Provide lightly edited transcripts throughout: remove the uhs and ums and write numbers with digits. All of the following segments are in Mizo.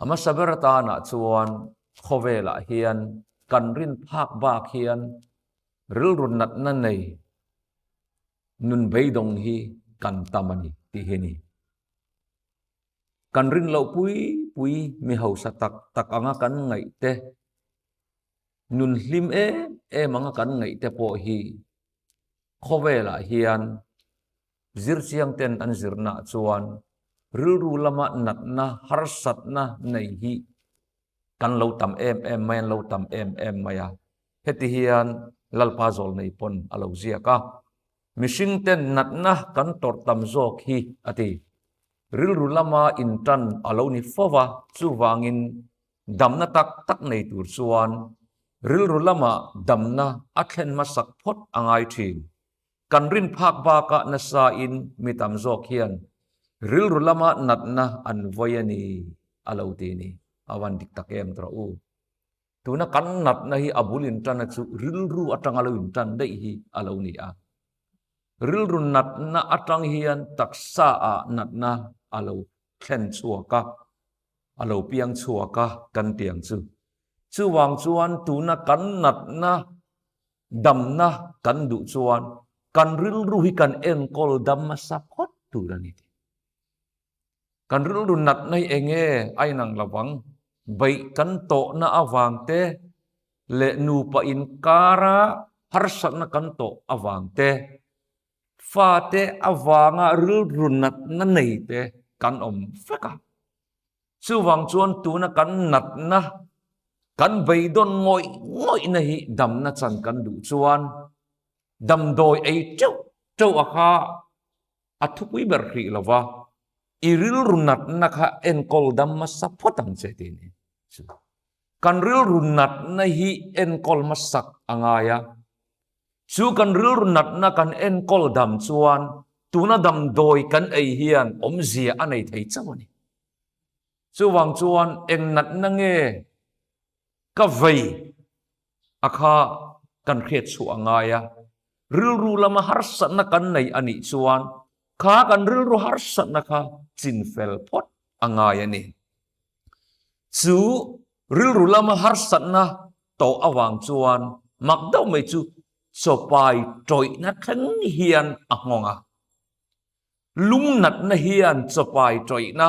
A hmasa ber atanah chuan khawvelah hian kan rin phak bak hian rilru natna nei nun beidawng hi kan tam a ni tih hi a ni. Kan rin loh pui pui mi hausa tak tak anga kan ngaih te, nun hlim em em anga kan ngaih te pawh hi khawvelah hian zirchiang ten an zirnaah chuan rilru lama natna, harsatna nei hi kan lo tam em em mai, an lo tam em em mai a. Heti hian Lalpa Zawlnei pawn a lo ziak a, Mihring ten natna kan tawrh tam zawk hi a ti. Rilru lama intan a lo ni fo va, chuvangin damna tak tak nei tur chuan rilru lama damna a thlen hmasak phawt a ngai thin. Kan rin phak bakah nasain mi tam zawk hian rilru lama natna an vawi a ni a lo ti ni. A van dik tak em tawh u. Tuna kan natna hi a bul inṭana chu rilru aṭanga lo inṭan daih hi a lo ni a. Rilru natna aṭang hian taksa ah natna a lo thlen chhuak a, a lo piang chhuak a kan tiang chu. Chuvang chuan tuna kan natna damna kan duh chuan kan rilru hi kan enkawl dam hmasa phawt tur a ni. Kan rilru natna hi eng nge a inang lo vang? Beih kan tawhna avang te leh nupa inkara harsatna kan tawh avang te, fate avanga rilru natna nei te kan awm vek a. Chuvang chuan tuna kan natna, kan beidawn ngawih ngawihna hi damna chan kan duh chuan damdawi ei teuh teuh a kha a thupui ber hrih lo va, i rilru natna kha enkawl dam hmasa phawt ang che tih a ni. Kan rilru natna hi enkawl hmasak a ngai a, chu kan rilru natna kan enkawl dam chuan tuna damdawi kan ei hian awmzia a nei thei chauh a ni. Chuvang chuan eng natna nge ka vei a kha kan hriat chhuah a ngai a, rilru lama harsatna kan nei a nih chuan kha kan rilru harsatna kha chinfel phawt a ngai a ni. Chu rilru lama harsatna tawh avang chuan mak deuh mai chu chawpai tawihna thleng hian a nghawng a. Lungnatna hian chawpai tawihna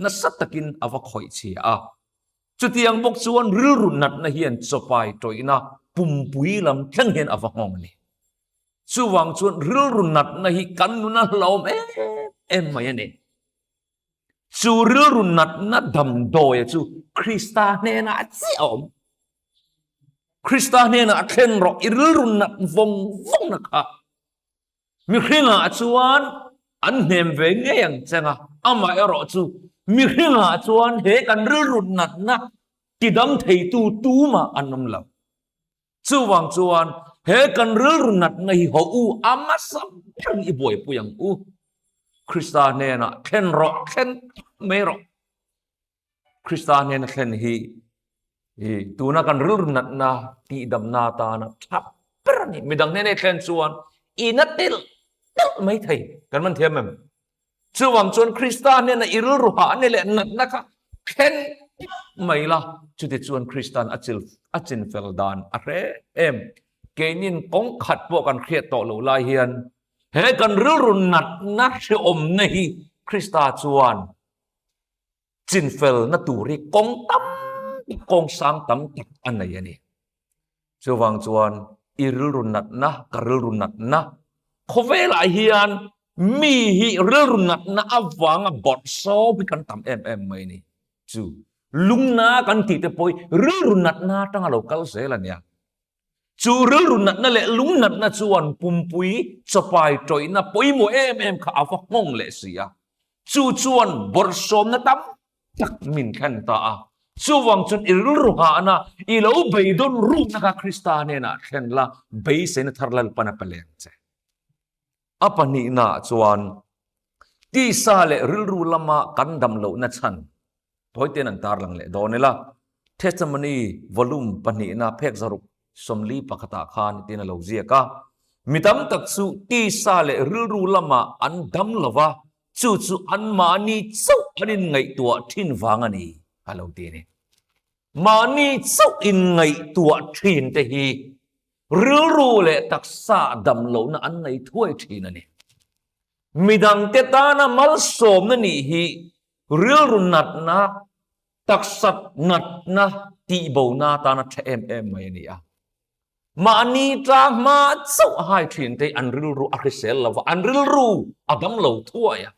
nasa takin a va khawih chhia a. Chutiang bawk chuan rilru natna hian chawpai tawihna pumpui lam thleng hian a va nghawng a ni. Chuvang chuan rilru natna hi kan nun a hlauhawm em em mai a ni. Chu rilru natna damdawia chu Krista hnenah chiah a awm. Krista hnenah a thlen rawh i rilru nat vawng vawngna kha. Mihringah chuan an hnem ve ngei ang cheng a, amaherawh chu mihringah chuan he kan rilru natna tidam theitu tumah an awm lo. Chuvang chuan he kan rilru natna hi haw u a hmasa ber i buaipui ang u. Krista hnenah thlen rawh, thlen mai rawh. Krista hnena thlen hi i tuna kan rilru natna tihdamna atana tha ber a ni. Midang hnena i thlen chuan i na telh telh mai thei. Kan man thiam em? Chuvang chuan Krista hnena i rilru hah ni leh natna kha thlen mai la, chuti chuan Krista'n a chil a chinfel dan a hre em. Keinin kawng khat pawh kan hriat tawh loh lai hian he kan rilru natna hrehawmna hi Krista chuan chinfelna tur hi kawng tam tak, kawng sang tam tak a nei a ni. Chuvang chuan i rilru natna, ka rilru natna, khawvelah hian mi hi rilru natna avanga bawrhsawm hi kan tam em em mai a ni. Chu lungna kan tih te pawh hi rilru natna atanga lo kal zel a nia. Chu rilru natna leh lung natna chuan pumpui chawpai tawihna pawimawh em em kha a va nghawng leh si a. Chu chuan bawrhsawmna tam tak min thlen ta a. Chuvang chuan i rilru hahna, i lo beidawn rukna kha Krista hnenah thlen la, beiseina thar Lalpan a pe leng che. A pahnihnaah chuan tisa leh rilru lama kan dam lohna chhan tawitein an tarlang leh dawn ila. Testimony volume pahnihna phek zaruk 41 khan tiin a lo ziak a. Mi tam tak chu tisa leh rilru lama an dam lo va, chu chu anmahni chauh an inngaihtuah thin vang a ni. a lo ti a ni. Mahni chauh inngaihtuah thin te hi rilru leh taksa damlohna an nei thuai thin a ni. Midangte tana malsawmna nih hi rilru natna, taksa natna tihbona atana tha em em mai a ni a. Mahni tlang hma chauh a hai thin te hi an rilru a hrisel lo va, an rilru a dam lo thuai a.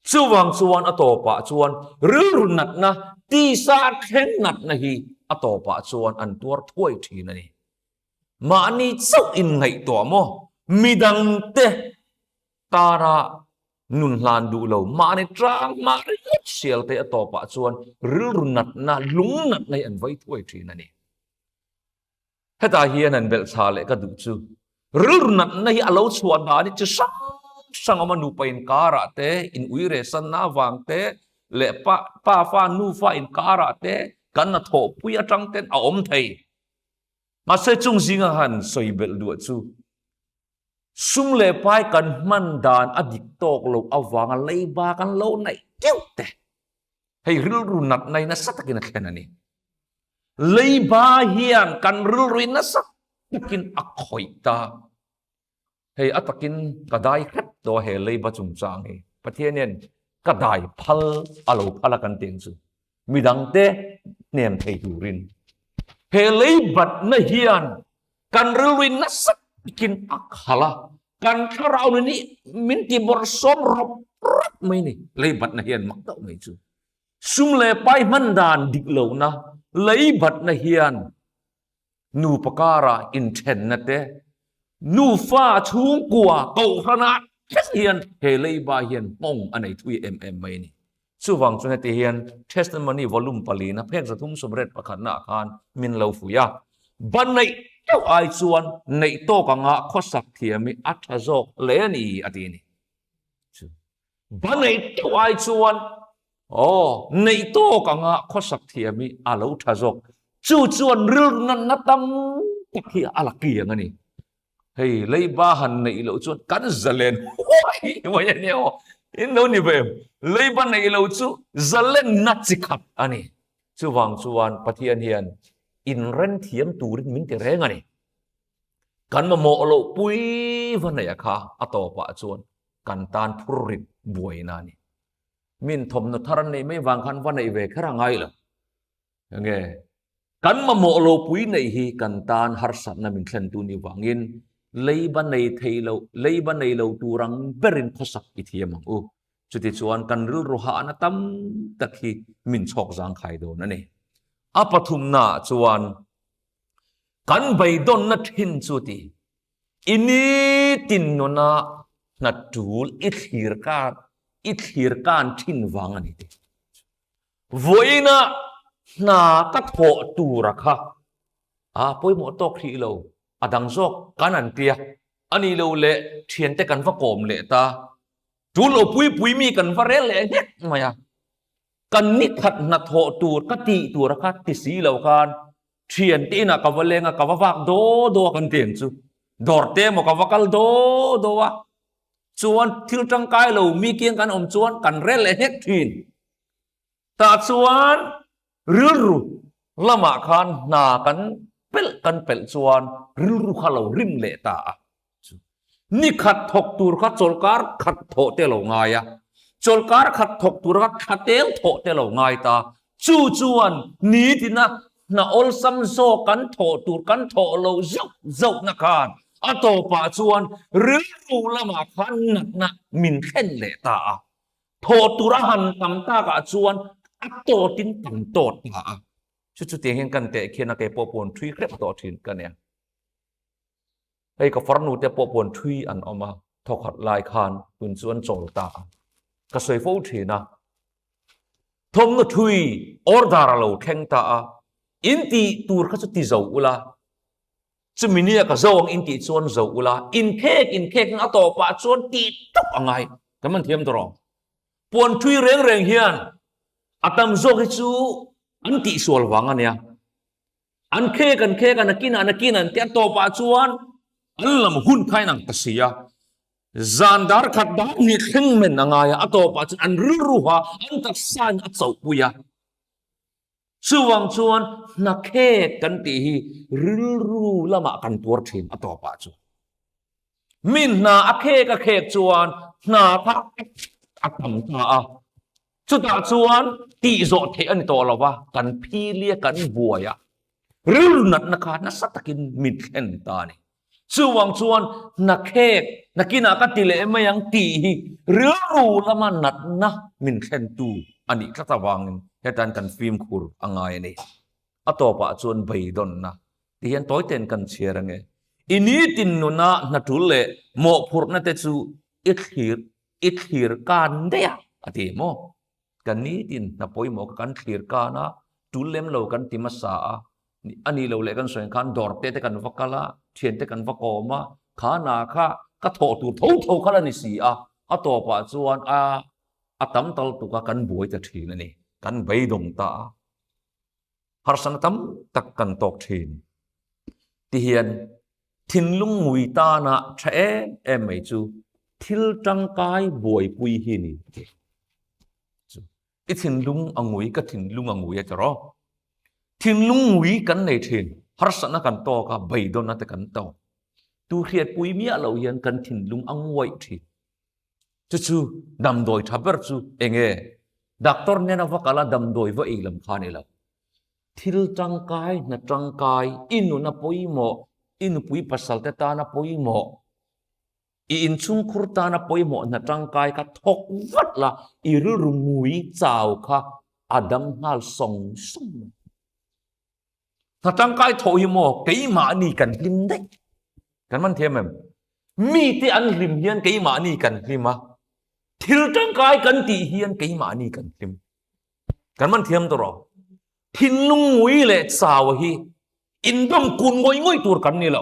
Chuvang chuan a tawpah chuan rilru natna, tisa thleng natna hi a tawpah chuan an tuar thuai thin a ni. Mahni chauh inngaihtuah maw? Midangte tana nun hlan duh lo, mahni tlang hma ringawt sial te a tawpah chuan rilru natna, lung natna hi an vei thuai thin a ni. Hetah hian an belh thla leh ka duh chu rilru natna hi a lo chhuah dan hi chi hrang hrang awm a, nupa inkarah te, in uire sanna avang te leh pa pa fa nufa inkarah te kan hnathawhpui atang ten a awm thei. Mahse chung zinga han sawi belh duah chu sum leh pai kan hman dan a dik tawk loh avanga leiba kan lo naih teuh te hei rilru natna hi nasa takin a thlen a ni. Leiba hian kan rilru hi nasa takin a khawih ta. Hei a takin ka dai hrep tawh a he leiba chungchang hi. Pathian hian ka dai phal a lo phal a kan tih ang chu. Midangte hnem thei turin. He leibatna hian kan rilru nasa takin a khalh a, kan thlarau nun hi min ti bawrhsawm rawp rawp mai ni. Leibatna hian mak deuh mai chu. Sum leh pai hman dan dik lohna leibatna hian nupa kara inthenna te, nufa chhungkua kohhrana thleng hian he leiba hian nghawng a nei thui em em mai a ni. Chuvang chuan heti hian Testimony Volume palina phek 381 ah khan min lo fuih a, Ba neih deuh ai chuan neih tawk anga khawsak thiam hi a tha zawk hle a ni a ti a ni. Ba neih deuh ai chuan aw neih tawk anga khawsak thiam hi a lo tha zawk. Chu chuan rilru natna tam tak hi a la kiang a ni. Hei leiba han neih loh chuan kan zalen huai mai a nia aw. In lo ni ve em? Leiba neih loh chu zalenna chi khat a ni. Chuvang chuan Pathian hian inren thiam turin min ti reng a ni. Kan mamawh loh pui va neih a kha a tawpah chuan kan tan phur rit buaina a ni. Min thawmhnaw thar an neih mai vang khan va neih ve kher a ngai lo. Enge kan mamawh lo pui neih hi kan tan harsatna min thlen tu ni vangin leiba nei thei lo, leiba nei lo tur ang berin khawsak i thiam ang u. Chutichuan kan rilru hahna tam tak hi min chhawk zangkhai dawn a ni. A pathumnaah chuan kan beidawnna thin chu ti I nitin nuna hna tul i thlir kan i thlir kan thin vang a ni tih. Vawiina hna ka thawh tura kha a pawimawh tawk hrih lo, a dang zawk kan an tia, a nih loh leh thiante kan va kawm leh ta, tul lo pui pui mi kan va rel leh nghek mai a, kan nikhat hna thawh tur ka tih tura kha ti si lo khan Thiante inah ka va leng a, ka va vak daw daw a kan ti ang chu. Dawrte emaw ka va kal daw daw a, chuan thil tangkai lo mi kiang kan awm chuan kan rel leh nghek thin. Tah chuan rilru lamah khan hna kan pelh kan pelh chuan rilru kha lo rim leh ta a. Ni khat thawk tur kha chawlkar khat thawh te lo ngai a, chawlkar khat thawk tur kha thla tel thawh te lo ngai ta. Chu chuan nitina hna awlsam zawk kan thawh tur kan thawh lo zauh zauhna khan a tawpah chuan rilru lamah khan natna min thlen leh ta a. Thawh tur a han tam takah chuan a tawtin kan tawt ta a. Chu chutiang hian kan teh khian a ke pawh pawn thui hrep tawh thin ka nia. Hei ka farnu te pawh puan thui an awm a, thawkhat lai khan tun chu an chawl ta a, ka sawi fo thin a. Thawmhnaw thui order a lo thleng ta a, in tih tur kha chu ti zo ula, chumi nia ka zo ang in tih chuan zo ula, inkhek inkhek in a tawpah chuan tih tawp a ngai, kan man thiam tawh rawh. Puan thui reng reng hian a tam zawk hi chu an tihsual vang a nia. An khek an khek a, nakin ah nakin an ti a, tawpah chuan an lam hun kha in ang ta si a. Zan dar khat dar hnih thleng men a ngai a, a tawpah chuan an rilru ha, an taksa in a chauhpui a. Chuvang chuan hna khek kan tih hi rilru lamah kan tuar thin a tawpah chuan. Min hna a khek a khek chuan hna kha a tam ta a, chutah chuan tih zawh theih a ni tawh lo va, kan phili a, kan buai a, rilru natna kha nasa takin min thlen ta a ni. Chuvang chuan hna khek nakinah ka ti leh mai ang tih hi rilru lama natna min thlentu a nih tlat avangin hetan kan fimkhur a ngai a ni. A tawpah chuan beidawnna ti hian tawi ten kan chhiar ange. I nitin nuna hna tul leh mawhphurhna te chu i thlir i thlir kan daih a a ti maw? Kan nitin hna pawimawh kha kan thlir kan a, tul lem lo kan ti hmasa a, a nih loh leh kan sawi ang khan dawr te te kan va kal a, thian te kan va kawm a, kha hna kha ka thawh tur tho tho kha la ni si a, a tawpah chuan a a tam tal tuk a kan buai ta thin a ni, kan beidawng ta a. Harsatna tam tak kan tawk thin. Tihian thinlung ngui tana tha em em mai chu thil tangkai buaipui hi ni a ti. Chu i thinlung a ngui ka thinlung a ngui a ti rawh. Thinlung ngui kan nei thin, harsatna kan tawk a, beidawnna te kan tawk. Tu hriatpui miah loh hian kan thinlung a nguaih thin. Chu chu damdawi tha ber chu eng nge? Doctor nena va kal a damdawi va ei lam kha a ni lo. Thil tangkai, hna tangkai, i nuna pawimawh, i nupui pasal te tana pawimawh, i inchhungkhur tana pawimawh hna tangkai kha thawk vat la, i rilru ngui chau kha a dam nghal sawng sawng mai. Hna tangkai thawh hi maw keimahni kan hlim daih. Kan man thiam em? Mite an hlim hian keimahni kan hlim a, thil tangkai kan tih hian keimahni kan hlim. Kan man thiam tawh rawh. Thinlung ngui leh chau hi indawm kun ngawih ngawih tur kan ni lo.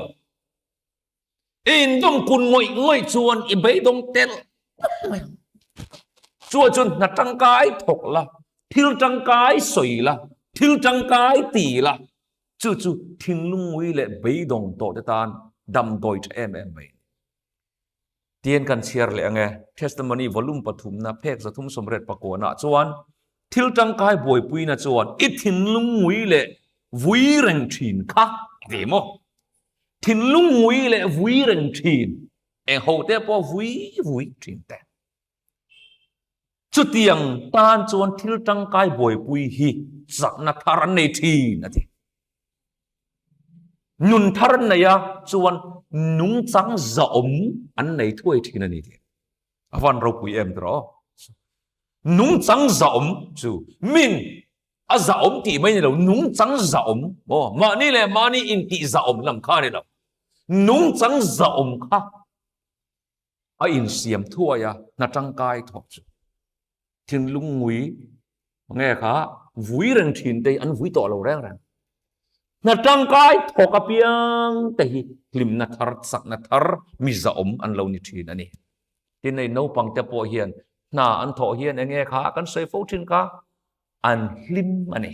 I indawm kun ngawih ngawih chuan i beidawng tel mai ang. Chuan chuan hna tangkai thawk la, thil tangkai sawi la, thil tangkai ti la, chu chu thinlung ngui leh beidawng tawh te tan damdawi tha em em mai. Tian kan chhiar leh ang e. Testimony Volume pathumna phek 389 ah chuan thil tangkai buaipuina chuan i thinlung ngui leh vui reng thin kha a ti maw? Thinlung ngui leh vui reng thin, eng ho te pawh vui vui thin te. Chutiang tan chuan thil tangkai buaipui hi chakna thar an nei thin a ti. Nun thar an nei a chuan nungchang zahawm an nei thuai thin a ni tih. A van ropui em tiraw? Nungchang zahawm chu min a zahawm tih mai ni lo, nungchang zahawm maw? Mahni leh mahni intih zahawm lam kha a ni lo. Nungchang zahawm kha a insiam thuai a, hna tangkai thawk chu. Thinlung ngui nge kha vui reng thin te hi an vui tawh lo reng reng. Hna tangkai thawk apiang te hi hlimna thar, chakna thar, mi zahawm an lo ni thin a ni. Tin hei naupang te pawh hian hna an thawh hian enge kha kan sawi fo thin kha an hlim a ni.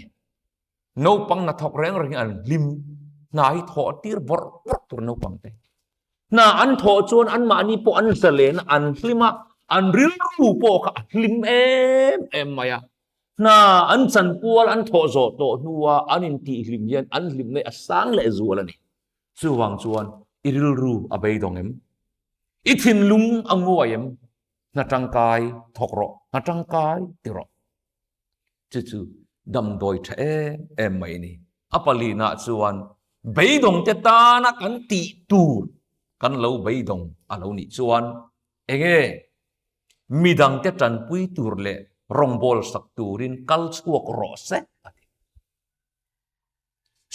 Naupang hna thawk reng reng hi an hlim, hna hi thawh tir bawrh bawrh tur naupang te. Hna an thawh chuan anmahni pawh an zalen a, an hlim a, an rilru pawh kha a hlim em em mai a. Hna an chanpual an thawh zawh tawh hnua an intihhlim hian an hlimna hi a sang leh zual a ni. Chuvang chuan i rilru a beidawng em? I thinlung a nguai em? Hna tangkai thawk rawh, hna tangkai ti rawh. Chu chu damdawi tha em em mai a ni. A palinah chuan beidawngte tana kan tih tur kan lo beidawng a lo nih chuan enge midangte tanpui tur leh rawngbâwl sak turin kal chhuak rawh se a ti.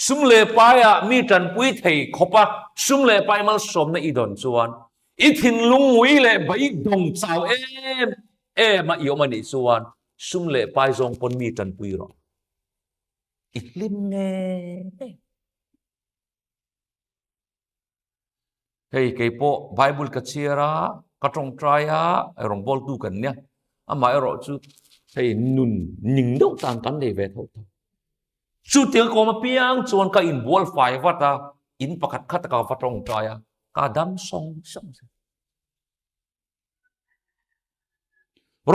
Sum leh paiah mi tanpui thei khawpa sum leh pai malsawmna i dawn chuan i thinlung ngui leh beidawng chau em em a i awm a nih chuan sum leh pai zawng pawn mi tanpui rawh. I hlim nge nge. Hei kei pawh Bible ka chhiar a, ka tawngtai a, rawngbawltu kan nia. Amaherawh chu hei nun ning deuh tan kan nei ve tho tho. Chutiang kawm apiang chuan ka inbual fai vat a, in pakhat khat ka va tawngtai a, ka dam sawng sawng zel.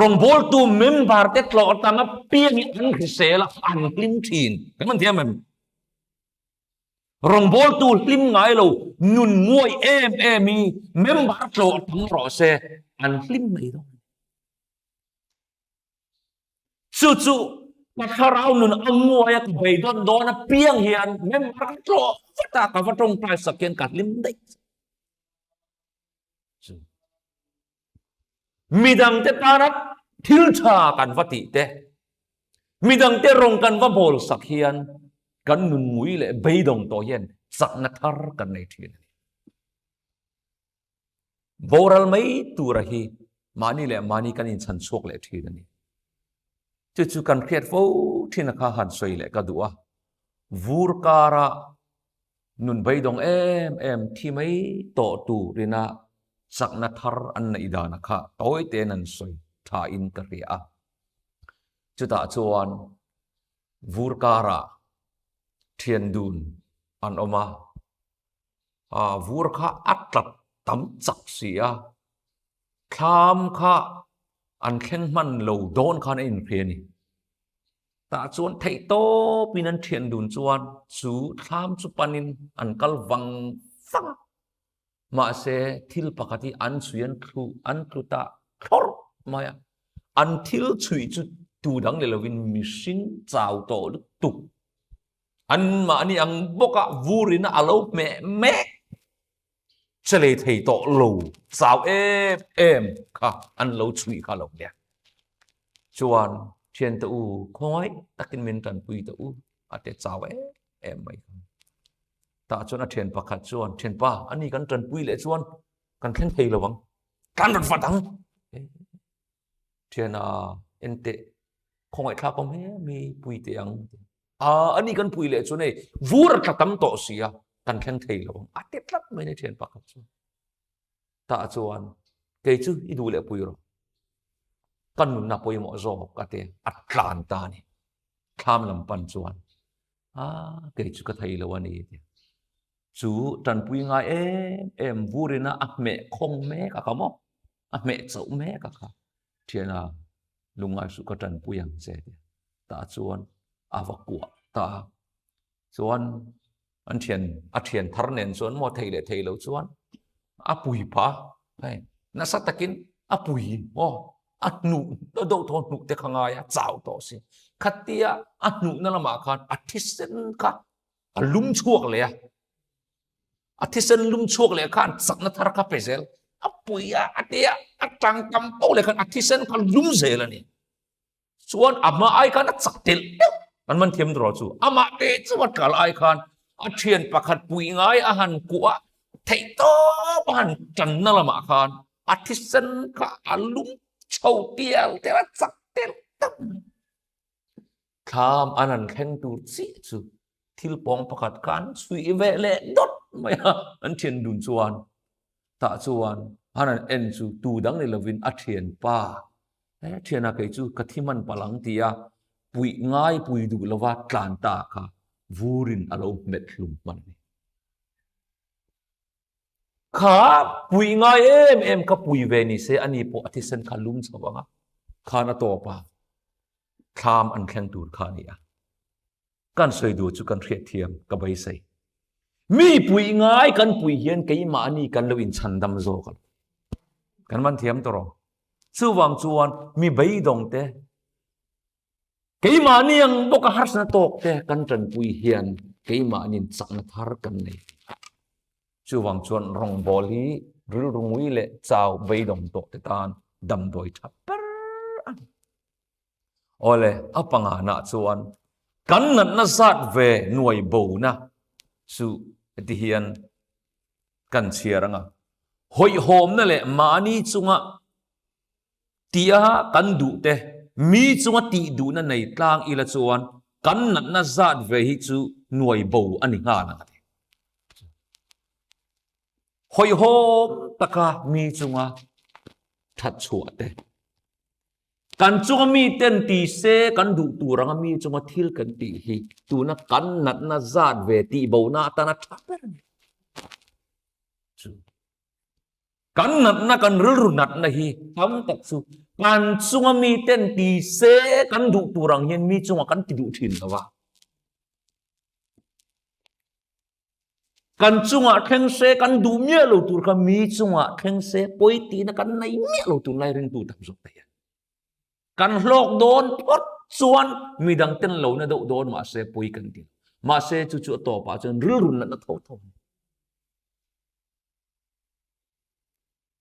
Rawngbawltu member te tlawh tam apiang hi an hrisel a, an hlim thin. Kan man thiam em? Rawngbawltu hlim ngai lo, nun nguai em em hi member tlawh tam rawh se, an hlim mai dawn. Chu chu ka thlarau nun a nguai a, ka beidawn dawn apiang hian member ka tlawh vat a, ka va tawngtai sak hian ka hlim daih. Midangte tana thil tha kan va tih te, midangte rawng kan va bawl sak hian kan nun ngui leh beidawng tawh hian chakna thar kan nei thin a ni. Boral mai tura hi mahni leh mahni kan inchhan chhuak leh thin a ni. Chu chu kan hriat fo thin a kha han sawi leh ka duh a. Vur kara nun beidawng em em thi mai tawh turina chakna thar an neih dan a kha tawi tein an sawi tha in ka hria a. Chutah chuan vur kara thian dun an awm a, vur kha a tlat tam chak si a, thlam kha an thleng hman lo dawn khan a inhria a ni. Tah chuan theih tawpin an thian dun chuan chu thlam chu panin an kal vang vang a, mahse thil pakhat hi an chhui an thlu an tlu ta thlawrh mai a, an thil chhui chu tu dang leh lovin mihring chau tawh lutuk An mahni ang bawka vurin a lo hmeh mek che lei thei tawh lo chau em em kha an lo chhui kha lo nia. Chuan thian te u khawngaih takin min tanpui te u a te chau em em mai kha. Tah chuan a thian pakhat chuan thianpa ani kan tanpui leh chuan kan thleng thei lo ang kan rawn vat ang. Thiana enteh khawngaih thlak awm he mi pui teh ang. A ani kan pui leh chu nei vur a tla tam tawh si a kan thleng thei lo ang a ti tlat mai ni thian pakhat chu. Tah chuan kei chu i duh leh pui rawh. Kan nunna pawimawh zawk a ti a tlan ta ni. Thlam lam pan chuan a kei chu ka thei lo a ni ti. Chu tanpui ngai em em vurina a hmeh khawng mek a kha maw? A hmeh chauh mek a kha. Thiana lungngai suh ka tanpui ang che tia. Tah chuan a va kuah ta a. Chuan an thian a thian thar nen chuan maw thei leh thei lo chuan a pui phah a. Hei nasa takin a pui maw a hnuh deuh thaw hnuh te kha ngai a chau tawh si. Khatia a hnuhna lamah khan a thisen kha a lum chhuak leh a a thisen lum chhuak leh khan chakna thar kha pe zel a pui a a tia a tang tam poh leh khan a thisen kha lum zel a ni chuan a hma ai khan a chak telh telh an man thiam draw chu amah te chu a kal ai khan a thian pakhat pui ngai a han kuah theih tawp a han tanna lamah khan a thisen kha a lum chho tial tial a chak telh telh Thlam an han thleng tur chiah chu thil pawng pakhat kha an chhui ve leh dawt mai a, an thian dun chuan tah chuan an han en chu tu dang ni lovin a thianpa he thiana kei chu ka thi hman palh ang tia puih ngai pui duh lova tlan ta kha vurin a lo hmet hlum hman a ni. Kha pui ngai em em kha pui ve ni se ani pawh a thisen kha lum chho ang a, khan a tawp a, thlam an thleng tur kha a ni a. Kan sawi duh chu kan hriatthiam ka beisei. Mi pui ngai kan pui hian keimahni kan lo inchhandam zawk a lo. Kan man thiam tawh rawh. Chuvang chuan mi beidawng te Keimahni ang bawka harsatna tawk te kan tanpui hian keimahniin chakna thar kan nei. Chuvang chuan rawngbâwl hi rilru ngui leh chau beidawng tawh te tan damdawi tha ber a ni. Awle, a panganah chuan kan natna zat ve nuai bona chu heti hian kan chhiar ang a, hawihhawmna leh mahni chunga Tia kan duh te, mi chunga tih duhna nei tlang ila chuan kan natna zat ve hi chu nuai bo a ni nghal ang a ti. Hawihhawm taka mi chunga that chhuah te, kan chunga mi ten ti se kan duh tur anga mi chunga thil kan tih hi tuna kan natna zat ve tih bona atana tha ber a ni. Chu. Kan natna, kan rilru natna hi tam tak chu Kan chunga miten ti se kan duh tur ang hian mi chunga kan ti duh thin lo va. Kan chungah thleng se kan duh miah lo tur kha mi chungah thleng se pawi tihna kan nei miah lo tunlai ringtu tam zawk te hian. Kan hlawk dawn phawt chuan midang ten lo na deuh dawn mahse pawi kan ti lo. Mahse chu chu a tawpah chuan rilru natna tho tho a ni.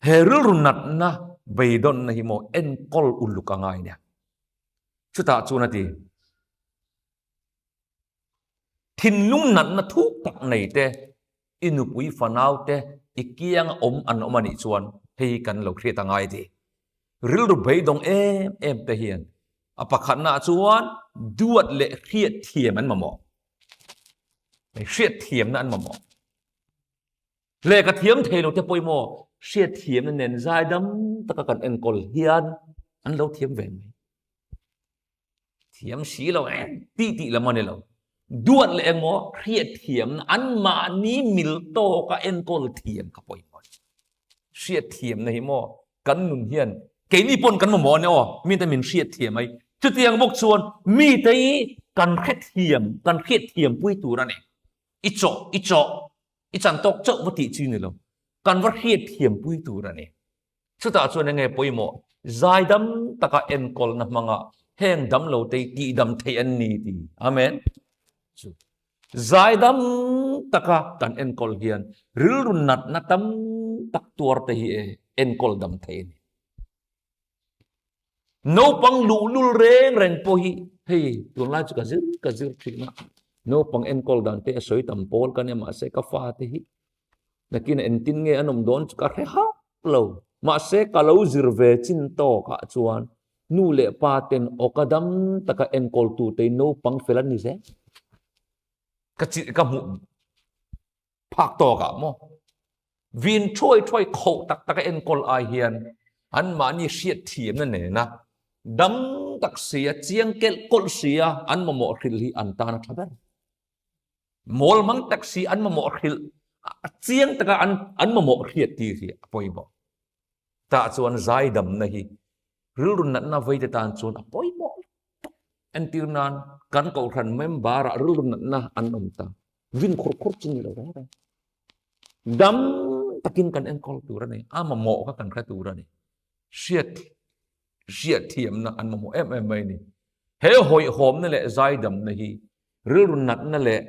He rilru natna beidawnna hi maw enkawl uluk a ngai nia. Chutah chuan a ti. Thinlung natna thuk tak nei te, i nupui fanau te i kianga awm an awm a nih chuan hei hi kan lo hriat a ngai ti. Rilru beidawng em em te hian a pakhatnaah chuan duat leh hriatthiam an mamawh. Hriatthiamna an mamawh. Lehkha thiam thei lo te pawimawh hriatthiamna nen zaidam taka kan enkawl hian an lo thiam ve mai. Thiam si lo em tih tih lam a ni lo. Duat leh emaw hriatthiamna anmahni mil tawka enkawl thiam kha pawimawh a ni. Hriatthiamna hi maw kan nun hian keini pawn kan mamawh a ni aw, mite min hriatthiam mai. Chutiang bawk chuan mite hi kan hrethiam, kan hriatthiam pui tur a ni. I chawh, i chawh, i chan tawk chauh va tih chi ni lo. Kan va hriatthiam pui tur a ni. Chutah chuan enge pawimawh? Zaidam taka enkawlna hmanga heng damlote hi tihdam theih an ni ti. Amen. Chu zaidam taka kan enkawl hian rilru natna tam tak tuarte hi e enkawl dam thei a ni. Naupang luhlul reng reng pawh hi hei tunlai chu ka zir ka zir thin a. Naupang enkawl dan te a sawi tam pawl ka nia mahse ka fate hi Nakin engtin nge an awm dawn chu ka hre hauh lo. Mahse ka lo zir ve chin tawkah chuan nu leh pa ten awka dam taka enkawltu te naupang fel an ni zel. Ka chi ka hmuh phak tawkah maw vin thuai thuai khoh tak taka enkawl ai hian anmahni hriatthiamna nena dam tak sia chiang kelh kawlh sia an mamawh hrilh hi an tan a tha ber. Mawl mang tak si an mamawh hrilh a chiang taka an an mamawh hriat tir hi a pawimawh. Tah chuan zaidamna hi rilru natna veite tan chuan a pawimawh lutuk. Entir nan kan kohhran member ah rilru natna an awm ta. Vin khur khur chi ni lo reng reng. Dam takin kan enkawl tur a ni. A mamawh kha kan hre tur a ni. Hriat hriat thiamna an mamawh em em mai a ni. He hawihhawmna leh zaidamna hi rilru natna leh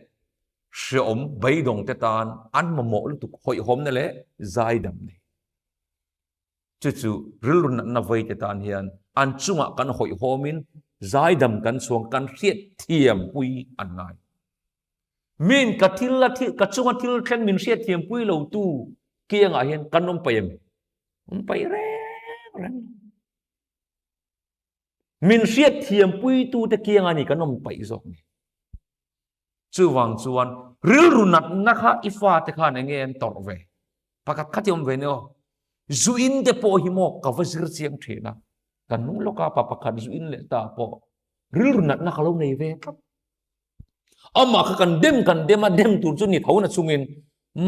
hreawm beidawng te tan an mamawh lutuk hawihhawmna leh zaidamna hi. Chu chu rilru natna vei te tan hian an chungah kan hawihhawmin zaidam kan chhuang kan hriat thiam pui an ngai. Min ka thil a thil ka chunga thil thleng min hriat thiam pui lo tu kiangah hian kan awm paih em? Awm paih reng reng lo. Min hriatthiampuitute kianga ni kan awm paih zawk ni. Chuvang chuan rilru natna kha i fate khan enge an tawrh ve? Pakhat khat i awm ve ni aw. Zu in te pawh hi maw ka va zir chiang thin a. Kan hnung lawka pa pakhat zu in leh ta pawh rilru natna ka lo nei ve tlat. Amah kha kan dem kan dem a, dem tur chu ni tho na chungin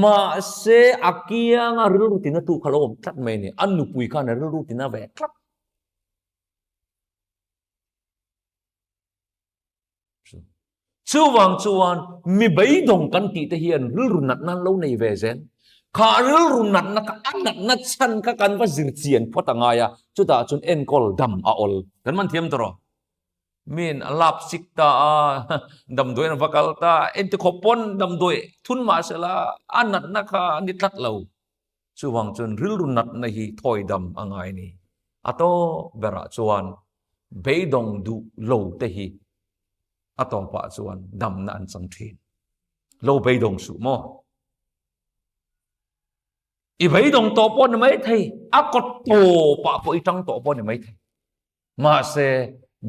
mahse a kianga rilru tina tu kha lo awm tlat mai ni. A nupui khan a rilru tina ve tlat. Chuvang chuan mi beidawng kan tih te hian rilru natna an lo nei ve zel. Kha rilru natna kha a natna chhan kha kan va zir chian phawt a ngai a, chutah chuan enkawl dam a awl. Kan man thiam tawh rawh. Min a lap sik ta a, damdawi an va kal ta, enti khawp pawn damdawi thun mah sela a natna kha a ni tlat lo. Chuvang chuan rilru natna hi thawi dam a ngai ni. A tawp berah chuan beidawng duh lo te hi a tawpah chuan damna an chang thin. Lo beidawng suh maw? I beidawng tawh pawh ni mai thei, a kawt tawpah pawh i tang tawh pawh ni mai thei. Mahse,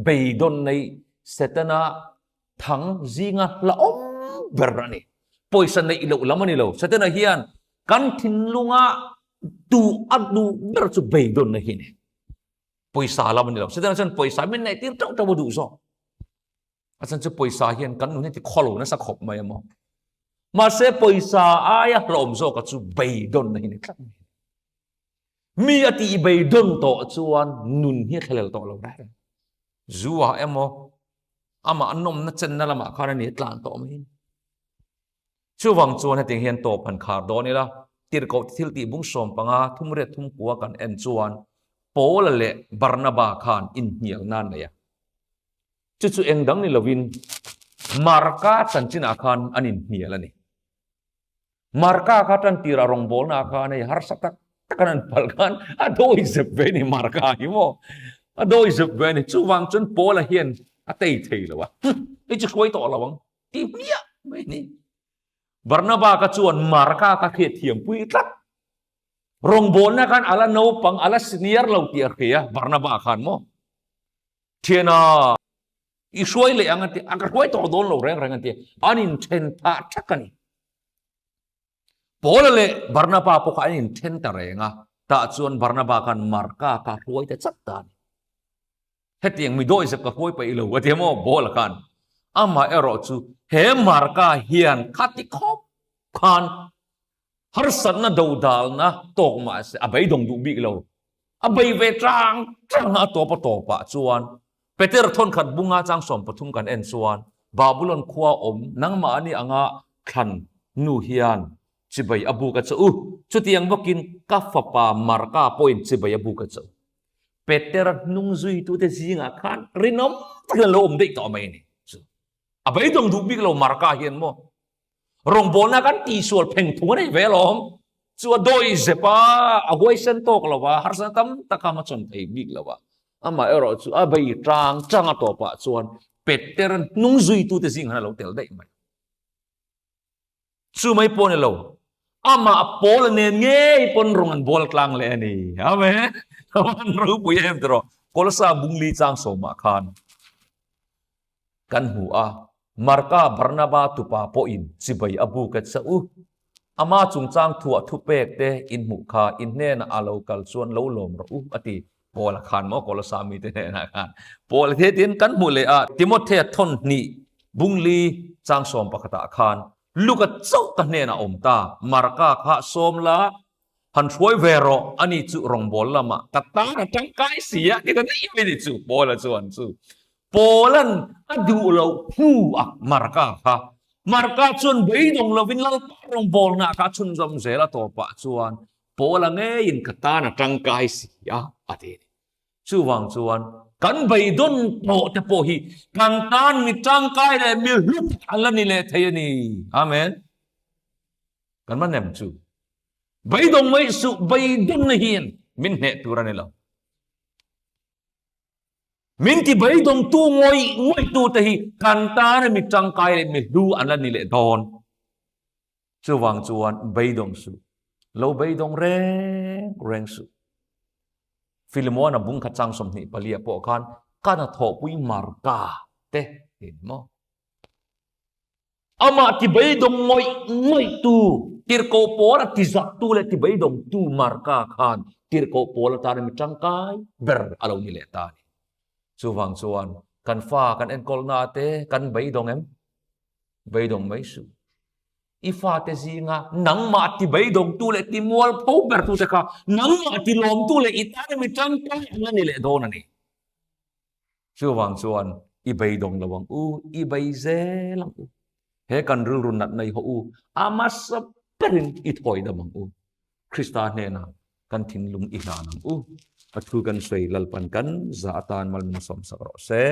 beidawn nei Setana thang zinga hlauhawm ber a ni. Pawisa neih loh lam a ni lo. Setana hian kan thinlunga duh a duh ber chu beidawnna hi a ni. Pawisa lam a ni lo. Setana chuan pawisa min neih tir teuh teuh a duh zawk. A chhan chu pawisa hian kan nun hi ti khaw lo nasa khawp mai a maw. Mahse, pawisa aia hlauhawm zawka chu beidawnna hi a ni tlat mai. Mi a tih beidawn tawh chuan nun hi a thlahlel tawh lo reng reng. Zu ah emaw amah nawmna chenna lamah khan a ni a tlan tawh mai. Chuvang chuan hetiang hian tawp han khar dawn ila, tirhkoh thil tih bung 15 thumriat thumkua kan en chuan Paula leh Barnaba khan inhnialna an nei a. Chu chu eng dang ni lovin Marka chanchinah khan an inhnial a ni. Marka kha tan tirah rawngbawlna khan hei harsa tak tak an an palh khan a dawi zep ve ni Marka hi maw a dawi zep ve ni chuvang chuan Paula hian a tei thei lo a hei chu hruai tawh lo ang ti hmiah mai ni Barnaba ka chuan Marka kha hriat thiam pui tlat rawngbawlna khan ala naupang ala senior lo tih a hria Barnaba khan maw thiana I hruai leh ang a ti, a ka hruai tawh dawn lo reng reng a ti. An inthen phah thak a ni. Paula leh Barnaba pawh kha an inthen ta reng a, tah chuan Barnaba khan Marka kha a hruai ta chat ta a ni. Hetiang mi dawihzep ka hruai paih lo a ti maw Paula khan. Amah erawh chu he Marka hian khati khawp khan Harsatna dodalna tawk mah se a beidawng duh bik lo. A bei ve tang tang a, a tawp a tawpah chuan Peter thawnkhat bunga chang 13 kan en chuan Babulon khua awm nangmahni anga thlan nu hian chibai a buk a che u. Chutiang bawkin ka fapa Marka pawhin chibai a buk a che u. Peter hnung zuitute zingah khan rinawm takin a lo awm daih tawh mai a ni. A beidawng duh bik lo Marka hian maw rawngbawlna kan tihsual pheng thung a nei ve alawm. Chu a dawi zep a, a huaisen tawk lo va, harsatna tam tak a hmachhawn thei bik lo va. Amah erawh chu a bei tang tang a tawpah chuan Peter hnung zuitute zing han a lo tel daih mai. Chu mai pawh ni lo, amah Paula nen ngei pawn rawng an bawl tlang leh a ni. Amen. An ropui em tiraw? Kolosa bungli chang sawmah khan kan hmu a, Marka Barnaba tupa pawhin chibai a buk a che u. Ama chungchang thuah thupek te in hmuh kha in hnenah a lo kal chuan lo lawm rawh u a ti. Paula khan maw Kolosa mite hnenah khan Paula the tin kan hmuh leh a Timothea thawn hnih bungli chang 11ah khan Luka chauh ka hnenah awm ta Marka kha sawm la han hruai ve rawh ani chu rawngbâwl lamah ka tan a tangkai si a ti ta daih mai ni chu Paula chuan chu Paula'n a duh loh hnu a Marka kha Marka chuan beidawng lovin Lalpa rawngbâwlna kha a chhunzawm zel a tawpah chuan Paula ngeiin ka tan a tangkai si a, a ti a ni. Chuvang chuan kan beidawn tawh te pawh hi kan tan mi tangkai leh mi hlu tak an la ni leh thei a ni. Amen. Kan va nem chu. Beidawng mai suh, beidawnna hian min hneh tur a ni lo. Min ti beidawngtu ngawih ngawihtu te hi kan tana mi tangkai leh mi hlu an la ni leh dawn. Chuvang chuan beidawng suh. Lo beidawng reng reng suh. Filimona bung kha chang 24 ah pawh khan ka hnathawhpui Marka te tiin maw? Amah ti beidawng ngawih ngawihtu, tirhkoh pawl a ti zaktu leh ti beidawngtu Marka khan tirhkoh pawl atana mi tangkai ber a lo ni leh ta a ni. Chuvang chuan kan fa kan enkawlna te kan beidawng em? Beidawng mai suh. I fate zinga nangmah ti beidawngtu leh ti mualpho bertu te kha nangmah ti lawmtu leh i tana mi tangkai ang a ni leh dawn a ni. Chuvang chuan i beidawng lo ang u, i bei zel ang u. He kan rilru nat nei haw u, a hmasa berin i thawi dam ang u. Krista hnenah kan thinlung i hlan ang u. A thu kan sawi Lalpan kan za atan mal min sawmsak rawh se.